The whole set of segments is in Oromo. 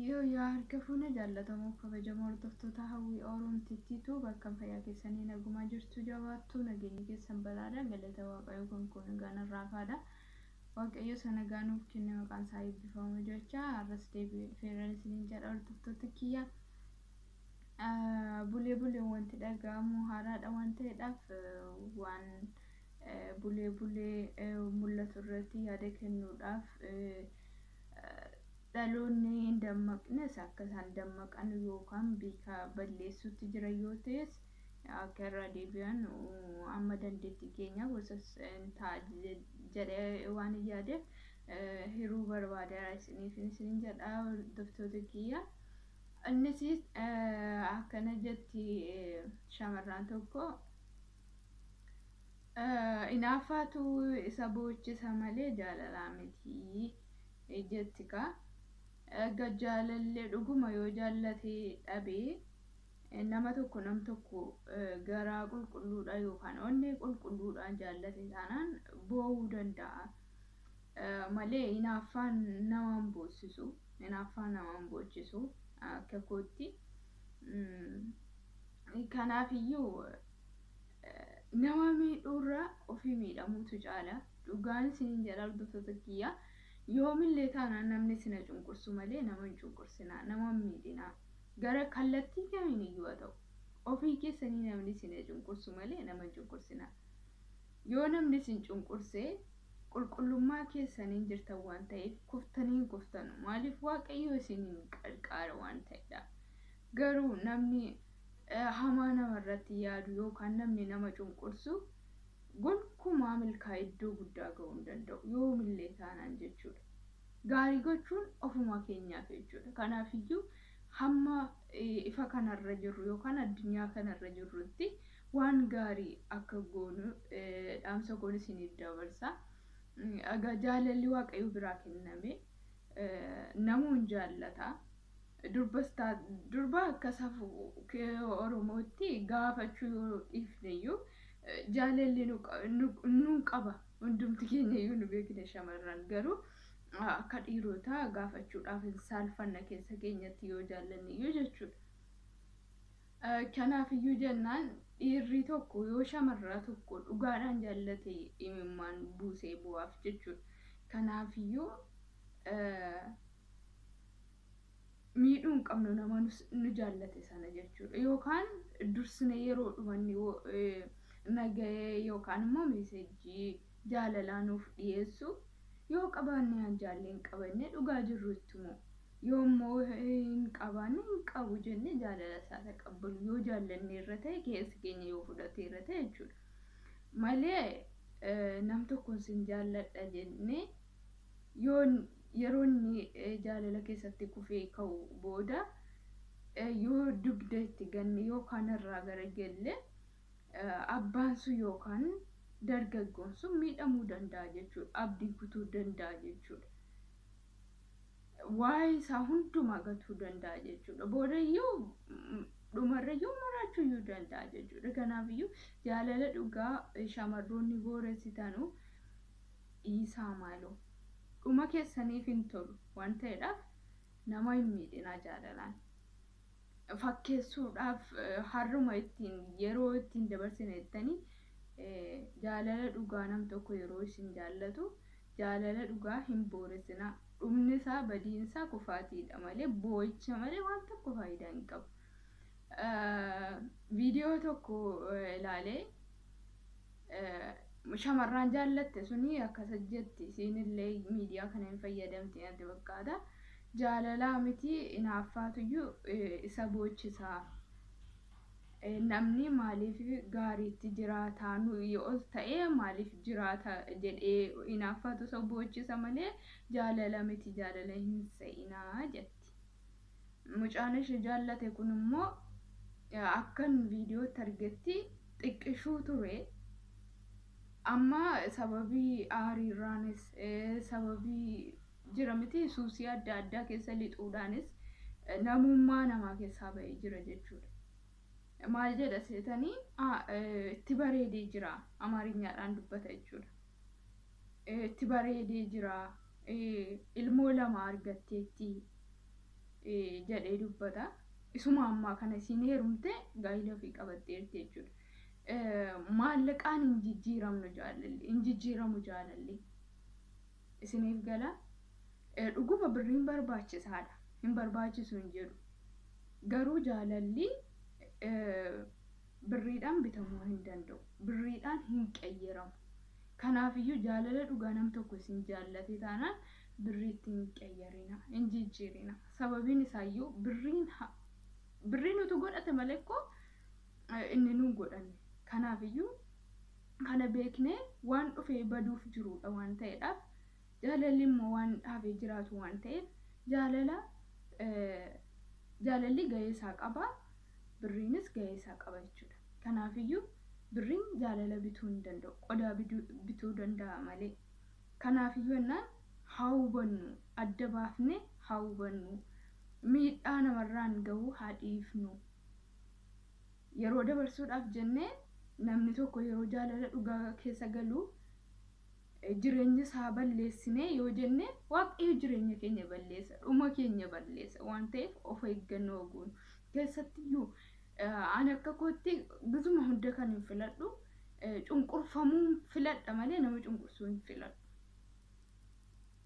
Yoo yaa harka fuune jaallatamoo kabajamoo hordoftoota Hawwii Oroomtittiitu bakka fayyaa keessanii nagumaa jirtu jabaattu nageenyi keessan balaadha galata Waaqayyoo kan koo nagaan irraafaadha. Waaqayyo isa nagaa nuuf kenne maqaan isaa eebbifamu jecha har'as deebi'ee dhufeera isiniin jedha hordoftoota kiyya. Bulee bulee wanti dhaga'amu haaraadha waan ta'eedhaaf waan bulee bulee mul'atu irratti yaada kennuudhaaf dhaloonni hin dammaqnes akka isaan dammaqan yookaan beekaa balleessuutti jiran yoo ta'es akka irraa deebi'an amma dandeettii keenya gosa ta'a jedhee waan hin yaadeef hiruu barbaadeera isiniif isiniin jedha hordoftoota kiyya. Innis akkana jetti shamarraan tokko inaaffaatu isa boochisa malee jaalalaa miti jetti kaa. Egaa jaalallee dhuguma yoo jaallatee dhabee nama tokko nam tokko garaa qulqulluudhaan yookaan onnee qulqulluudhaan jaallate taanaan boo'uu danda'a. Malee hinaaffaan nama hin boossisu. Hinaaffaan nama hin boochisu akka kootti. Kanaafiyyuu nama miidhuurra ofii miidhamuutu caala. Dhugaan isiniin jedha hordoftoota kiyya. Yoomillee taanaan namni isin haa cunqursu malee nama hin cunqursinaa, nama hin miidhinaa. Gara kallattii kamiin iyyuu haa ta'u. Ofii keessanii namni isin haa cunqursu malee nama hin cunqursinaa. Yoo namni isin cunqurse qulqullummaa keessaniin jirtan waan ta'eef kuftanii hin kuftanu. Maaliif Waaqayyo isiniin qarqaara waan ta'edha. Garuu namni hamaa namarratti yaadu yookaan namni nama cunqursu gonkumaa milkaa'ee iddoo guddaa ga'uu hin danda'u. Yoomillee taanaan jechuudha. Gaarii gochuun ofuma keenyaaf jechuudha. Kanaafiyyuu hamma ifa kanarra jirru yookaan addunyaa kanarra jirrutti waan gaarii akka goonu dhaamsa koon isiniif dabarsa. Egaa jaalalli Waaqayyo biraa kenname namuu hin jaallata. Durbas durba akka safuu Oromootti gaafachuu yoo dhiifne iyyuu jaalalli nu qaba. Hundumti keenya iyyuu nu beekna shamarran garuu akka dhiirotaa gaafachuudhaaf hin saalfanna keessa keenyatti yoo jaallanne iyyuu jechuudha. Kanaaf iyyuu jennaan dhiirri tokko yoo shamarraa tokko dhugaadhaan jaallate imimmaan buusee bu'aaf jechuudha. Kanaaf iyyuu miidhuu hin qabnu nama nu jaallate sana jechuudha. Yookaan dursine yeroo dhumanni nagahee yookaan immoo meesejjii jaalalaa nuuf dhiyeessu yoo qabaanne aan jaallee hin qabanne dhugaa jirru itti himu. Yoo immoo hin qabaanne hin qabu jennee jaalala isaa taqabbalu yoo jaallanne irra ta'e keessi keenya yoo fudhate irra ta'e jechuudha. Malee nam tokkoon sin jaalladha jennee yoo yeroo inni jaalala keessatti kufee ka'u booda yoo dugda itti ganne yookaan irraa garagalle abbaan sun yookaan dargaggoon sun miidhamuu danda'a jechuudha. Abdii kutuu danda'a jechuudha. Waa'ee isaa hundumaa gatuu danda'a jechuudha. Boodayyuu dhumarrayyuu maraachuu iyyuu danda'a jechuudha. Kanaafiyyuu jaalala dhugaa shamarroonni booressitanu dhiisaa maaloo. Dhuma keessaniif hin tolu waan ta'eedhaaf nama hin miidhinaa jaalalaan. Fakkeessuudhaaf har'uma ittiin yeroo ittiin dabarsine jettanii jaalala dhugaa nam tokko yeroo isin jaallatu jaalala dhugaa hin booressinaa. Dhumni isaa badiin isaa kufaatiidha malee boo'icha malee waan tokko faayidaa hin qabu. Viidiyoo tokko ilaalee shamarraan jaallatte suni akkas jetti isiinillee miidiyaa kana hin fayyadamti natti fakkaata. Jaalalaa miti inaaffaatuyyuu isa boochisaa. Namni maaliif gaariitti jiraataa nuyi ol ta'ee maaliif jiraata jedhee inaaffaatu isa boochisa malee jaalala miti jaalala hin se'inaa jetti. Mucaan ishee jaallate kun immoo akkan viidiyootti argetti xiqqishuu ture. Amma sababii aariirraanis sababii jira miti suusii adda addaa keessa lixuudhaanis namummaa namaa keessaa ba'ee jira jechuudha. Maal jedha seetanii itti bareedee jira Amaarinyaadhaan dubbata jechuudha. Itti bareedee jira ilmoo lama argatteetti. jedhee dubbata. Isuma ammaa kana isiin heerumte gaa'ila ofii qabatteerti jechuudha. Maallaqaan hin jijjiiramnu jaalalli, hin jijjiiramu jaalalli. Isiniif gala. Dhuguma birriin barbaachisaadha. Hin barbaachisu hin jedhu. Garuu jaalalli birriidhaan bitamuu hin danda'u. Birriidhaan hin qayyaramu. Kanaafiyyuu jaalala dhugaa nam tokko isin jaallate taanaan birriitti hin qayyarina, hin jijjiirina. Sababiin isaayyuu birriin utuu godhate malee koo inni nu godhanne. Kanaafiyyuu kana beeknee waan dhufee baduuf jirudha waan ta'eedhaaf, jaalalli immoo waan dhaabee jiraatu waan ta'eef, jaalala jaalalli gahee isaa qaba, birriinis gahee isaa qaba jechuudha. Kanaafiyyuu birriin jaalala bituu hin danda'u, qodaa bituu danda'a malee. Kanaafiyyuu jennaan haa hubannu, adda baafnee haa hubannu, miidhaa namarraan gahuu haa dhiifnu. Yeroo dabarsuudhaaf jennee namni tokko yeroo jaalala dhugaa keessa galu jireenya isaa balleessinee yoo jenne, Waaqayyo jireenya keenya balleessa, dhuma keenya balleessa waan ta'eef of eeggannoo goonu. Keessattiyyuu ani akka kootti gizuma hunda kan hin filadhu, cunqurfamuu filadha malee nama cunqursuu hin filadhu.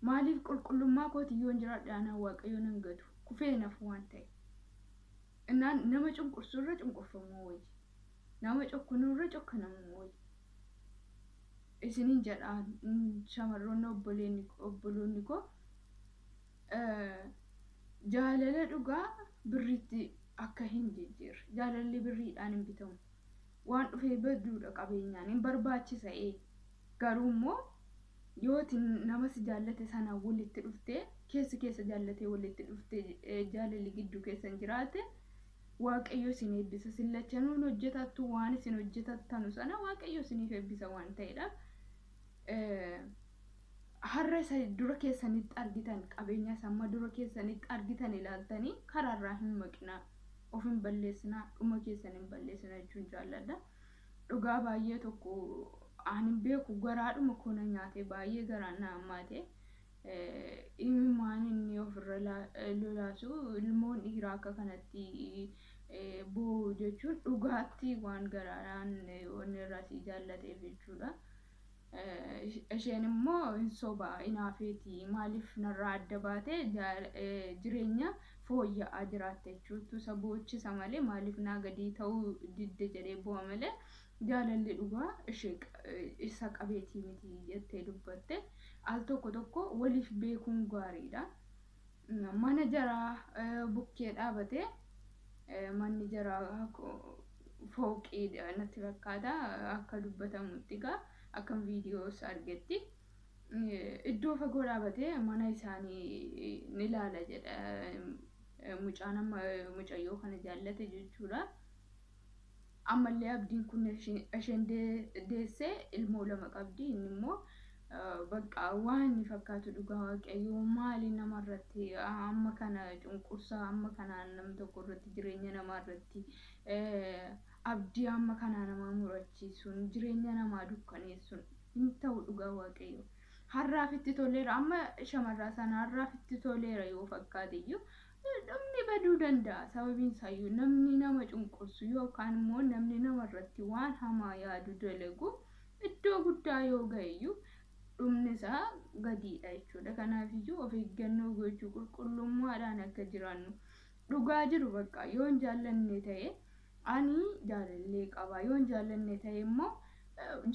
Maaliif? Qulqullummaa kooti yoon jiraadhe anaan Waaqayyo nan gatu, kufee nafu waan ta'e. Innaan nama cunqursuu irra cunqurfamuu wayya. Nama cokkunuu irra cokkanamuu wayya. Isiniin jedha, shamarroonni obboloonni koo, jaalala dhugaa birriitti akka hin jijjiirre. Jaalalli birriidhaan hin bitamu. Waan dhufee baduudha qabeenyaan hin barbaachisa. Garuu immoo yooti nama si jaallate sanaan walitti dhuftee, keessi keessa jaallatee walitti dhuftee, jaalalli gidduu keessan jiraate, Waaqayyo isin eebbisa. Isin lachanuun hojjetattu, waan isin hojjetattanu sana Waaqayyo isiniif eebbisa waan ta'eedhaaf. Har'a isa dura keessanitti argitan, qabeenya isa amma dura keessanitti argitan ilaaltanii karaarraa hin maqinaa, of hin balleessinaa, dhuma keessan hin balleessinaa jechuun jaalladha. Dhugaa baay'ee tokko ani hin beeku, garaadhuma koo na nyaate, baay'ee garaan na hammaate. Imimmaan inni ofirra lolaasu, ilmoon dhiiraa akka kanatti boo'u jechuun dhugaatti waan garaadhaan wanni irraa si jaallateef jechuudha. Isheen immoo hin soba, hinaafeeti, maaliif narraa adda baate, jireenya fooyya'aa jiraatte jechuutu isa boochisa malee, maaliif naa gadii ta'uu didde jedhee bu'a malee jaalalli dhugaa ishee isa qabeetii miti jettee dubbatte. Al tokko tokko waliif beekuun gaariidha. Mana jaraa bukkee dhaabatee, manni jaraa fooqii natti fakkaata akka dubbatamutti egaa, akkam viidiyoos argetti. Iddoo fagoo dhaabatee mana isaanii ni ilaala jedha mucaan amma mucayyoo kana jaallate jechuudha. Ammallee abdiin kun isheen deessee ilmoo lama qabdi, inni immoo bakka waan inni fakkaatu, dhugaa Waaqayyoo, maali namarratti amma kana cunqursaa, amma kanaan nam tokko irratti, jireenya namaa irratti abdii amma kanaa nama murachiisuun, jireenya namaa dukkaneessuun hin ta'u, dhugaa Waaqayyoo. Har'aaf itti toleera, amma shamarraa sana har'aaf itti toleera yoo fakkaate iyyuu dhumni baduu danda'a. Sababiin isaayyuu namni nama cunqursu yookaan immoo namni namarratti waan hamaa yaadu dalagu iddoo guddaa yoo ga'e iyyuu dhumni isaa gadiidha jechuudha. Kanaafiyyuu of eeggannoo gochuu, qulqullummaadhaan akka jiraannu, dhugaa jiru bakka yoo hin jaallanne ta'e, ani jaalallee qaba, yoo hin jaallanne ta'e immoo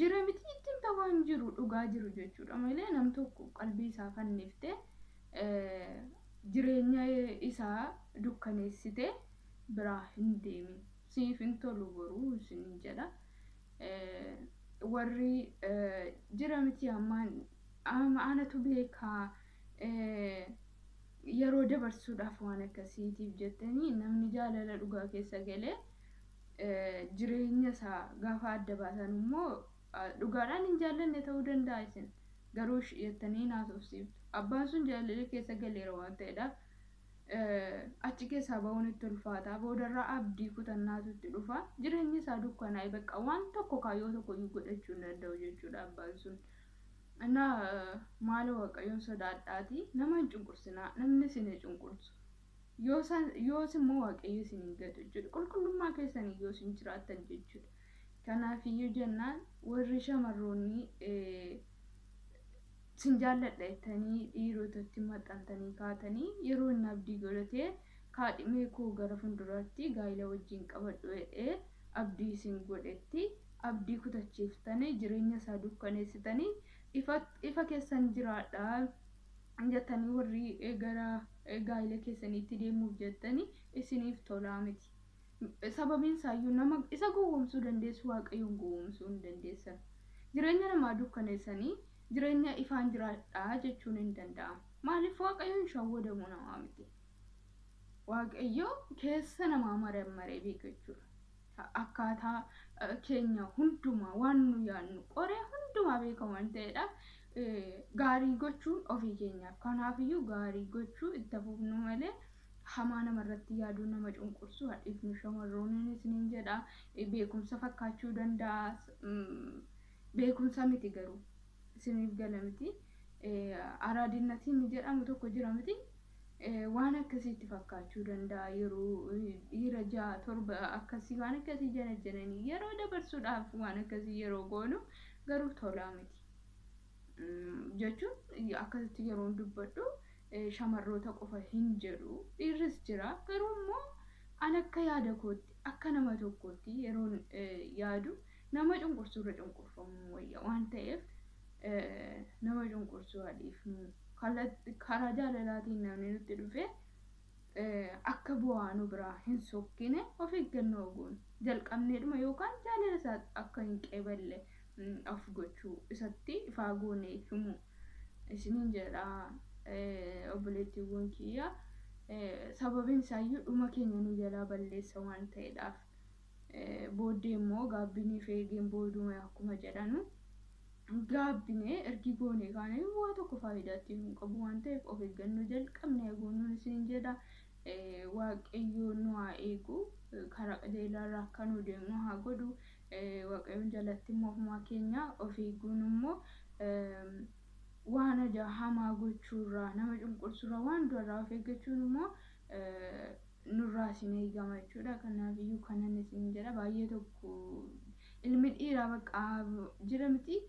jira miti ittiin ta'uu hin jiru, dhugaa jiru jechuudha malee nam tokko qalbii isaa fanniftee jireenya isaa dukkaneessitee biraa hin deemin. Siif hin tolu boruu isiniin jedha. Warri jira miti ammaan anatu beekaa, yeroo dabarsuudhaaf waan akkasiitiif jettanii, namni jaalala dhugaa keessa galee jireenya isaa gaafa adda baasan immoo dhugaadhaan hin jaallanne ta'uu danda'a, isin garuu jettanii naasofsiiftu. Abbaan sun jaalala keessa galeera waan ta'eedhaaf achi keessaa ba'uun itti ulfaata. Boodarraa abdii kutannaatu itti dhufa. Jireenyi isaa dukkanaa'e, bakka waan tokko kaayyoo tokko iyyuu godhachuu hin danda'u jechuudha abbaan sun. Innaa maaloo Waaqayyoon sodaadhaati nama hin cunqursinaa, namni isin hin cunqursu. Yoos immoo Waaqayyo isin hin gatu jechuudha. Qulqullummaa keessanii yoo isin jiraattan jechuudha. Kanaafiyyuu jennaan warri shamarroonni sin jaalladha jettanii dhiirotatti maxxantanii kaatanii yeroo inni abdii godhatee kaadhimee koo gara fuulduraatti gaa'ila wajjin qabadhu jedhee abdii isin godhetti abdii kutachiiftanii jireenya isaa dukkaneessitanii ifa keessan jiraadhaa jettanii warri gara gaa'ila keessaniitti deemuuf jettanii isiniif tolaa miti. Sababiin isaayyuu nama isa gowwoomsuu dandeessu Waaqayyoon gowwoomsuu hin dandeessan. Jireenya namaa dukkaneessanii jireenya ifaan jiraadhaa jechuun hin danda'amu. Maaliif Waaqayyoon shawwadamu namaa miti. Waaqayyo keessa namaa marammaree beeka jechuudha. Akkaataa keenya hundumaa waan nu yaadnu qoree hundumaa beeka waan ta'eedhaaf gaarii gochuun ofii keenyaaf. Kanaafiyyuu gaarii gochuu itti fufnu malee hamaa namarratti yaaduu nama cunqursu hadhiifnu shamarroonni isiniin jedha. Beekumsa fakkaachuu danda'a. Beekumsa miti garuu isiniif gala miti. Araadinnatiin jedhamu tokko jira miti. Waan akkasiitti fakkaachuu danda'a yeroo dhiira 6 7 akkasii waan akkasii jala jalanii yeroo dabarsuudhaaf waan akkasii yeroo goonu garuu tolaa miti. Jechuun akkasitti yeroo dubbadhu shamarroota qofa hin jedhu dhiirris jira garuu immoo an akka yaada kootti akka nama tokkootti yeroon yaadu nama cunqursuurra cunqurfamuu wayya waan ta'eef nama cunqursuu hadhiifnu. Karaa jaalalaatiin namni nutti dhufe akka bu'aa nu biraa hin sokkine of eeggannoo goonu jalqabneedhuma yookaan jaalala isaa akka hin qeeballe of gochuu isatti ifaa goone himu isiniin jedha obboleettiiwwan kiyya. Sababiin isaayyuu dhuma keenya nu jalaa balleessa waan ta'eedhaaf booddee immoo gaabbinii eegeen booduma akkuma jedhanu gaabbinee ergi goone kaane waa tokko faayidaa ittiin hin qabu waan ta'eef of eeggannoo jalqabne goonuun isiniin jedha. Waaqayyo nu haa eegu, karaa qajeelaarra akka nu deemnu haa godhu. Waaqayyoon jalatti immoo ofumaa keenya of eeguun immoo waan ajaa hamaa gochuurraa nama cunqursuurraa waan du'arraa of eeggachuun immoo nurraa isin eegama jechuudha. Kanaafiyyuu kanan isin jedha baay'ee tokko ilmi dhiiraa bakka jira miti.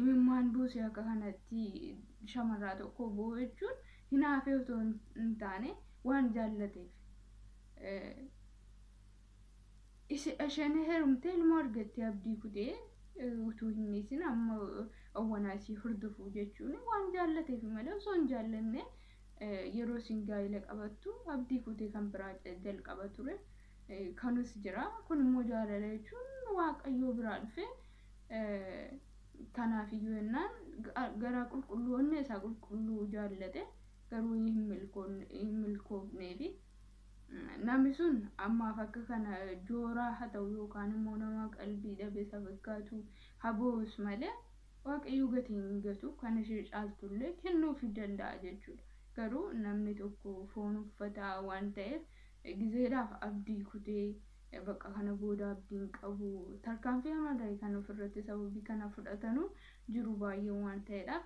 Imimmaan buusee akka kanatti shamarraa tokko bu'u jechuun hinaafee otoo hin taane waan jaallateef. Isheen heerumtee ilmoo argattee abdii kutee utuu hin dhiisin amma awwanaa isii hordofuu jechuun waan jaallateef malee osoo hin jaallanne yeroo isin gaa'ela qabattu abdii kutee kan biraa jalqaba ture. Kanus jira. Kun immoo jaalala jechuun Waaqayyoo biraa dhufe. Kanaafiyyuu jennaan garaa qulqulluu onnee isaa qulqulluu jaallate garuu hin milkoofneefi namni sun ammaaf akka kana jooraa haa ta'u yookaan immoo nama qalbii dhabe isa fakkaatu haa bo'us malee Waaqayyo gatii hin gatu kan ishee caaltullee kennuufii danda'a jechuudha. Garuu namni tokko foon uffataa waan ta'eef gizeedhaaf abdii kutee bakka kana booda abdiin qabu tarkaanfii hamaa ta'e kan ofirratti sababii kana fudhatanu jiru baay'ee waan ta'eedhaaf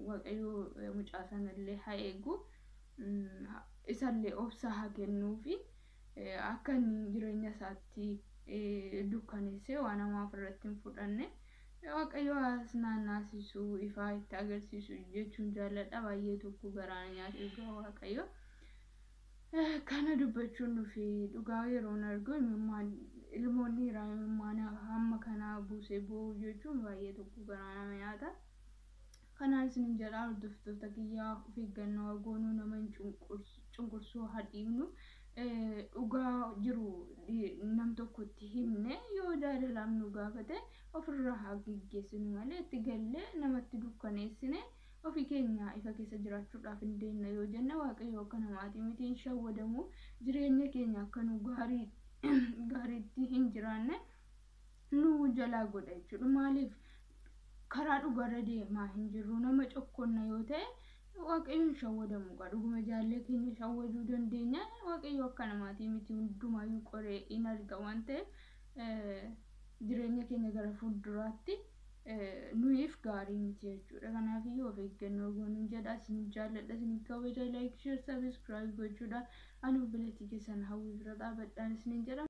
Waaqayyo mucaa sanallee haa eegu isallee obsa haa kennuufi akka inni jireenya isaatti dukkaneessee waan hamaa ofirratti hin fudhanne Waaqayyo as naannaasisu ifaa itti agarsiisu jechuun jaalladha. Baay'ee tokko garaa nyaata dhugaa Waaqayyo. Kana dubbachuun dhufe dhugaa yeroon argu ilmoon dhiiraa imimmaan hamma kanaa buusee boo'u jechuun baay'ee tokko garaa nama nyaata. Kanaan isin jedha hordoftoota kiyyaa of eeggannoo goonuu nama hin cunqursuu haa dhiibnu. Dhugaa jiru nam tokkotti himne yoo jaalalaan nu gaafate ofirraa haa geggeessinu malee itti gallee namatti dukkaneessine ofii keenya ifa keessa jiraachuudhaaf hin deemna yoo jenne Waaqayyo akka namaatii miti hin shawwadamu jireenya keenya akka nu gaariitti hin jiraanne nu jalaa godha jechuudha. Maaliif karaa dhugaarra deemaa hin jirru nama cokkonna yoo ta'e Waaqayyoon shawwadamu qaba. Dhuguma jaallee keenya shawwaduu dandeenya. Waaqayyo akka namaatii miti hundumaayyuu qoree in arga waan ta'eef jireenya keenya gara fuulduraatti Nuyiif gaarii miti jechuudha. Kanaafiyyuu of eeggannoo goonuun jedha. Isin jaalladha, isin kabaja, like, share, subscribe gochuudha. Ani obboleettii keessan Hawwii bira dhaabadhaan isiniin jedha.